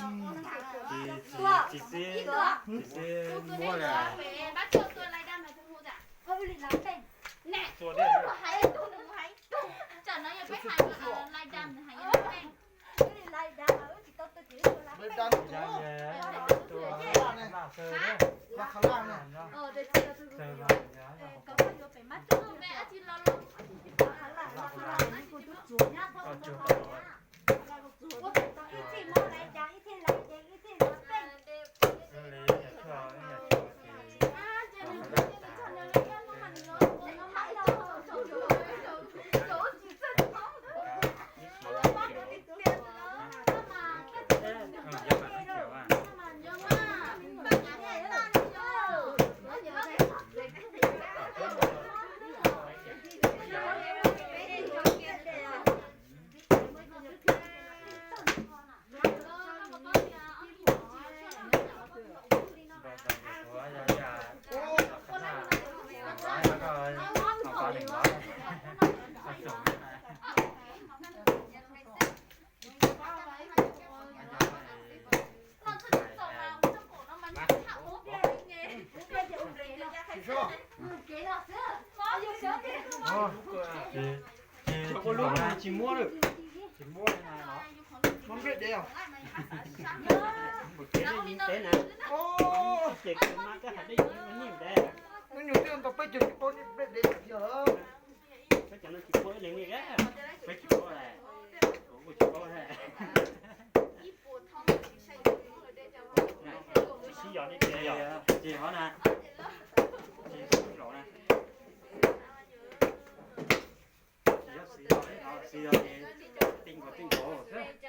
Tsis, tsis xib, tsis xib muab li. Tsis muab lawm. Tsis muab li na. Muab nplej dev os. Ces mas koj hais dej yeej ua nij dev. Hnub nyoog twb tau peb caug tsis paub nplej dev tiag lawm. Peb cov no tsis paub ib leeg li, peb tsis paub li. Kuv kuj tsis paub li. Sib yos li ces yog ces hov na. Ces zaum na. Xis yog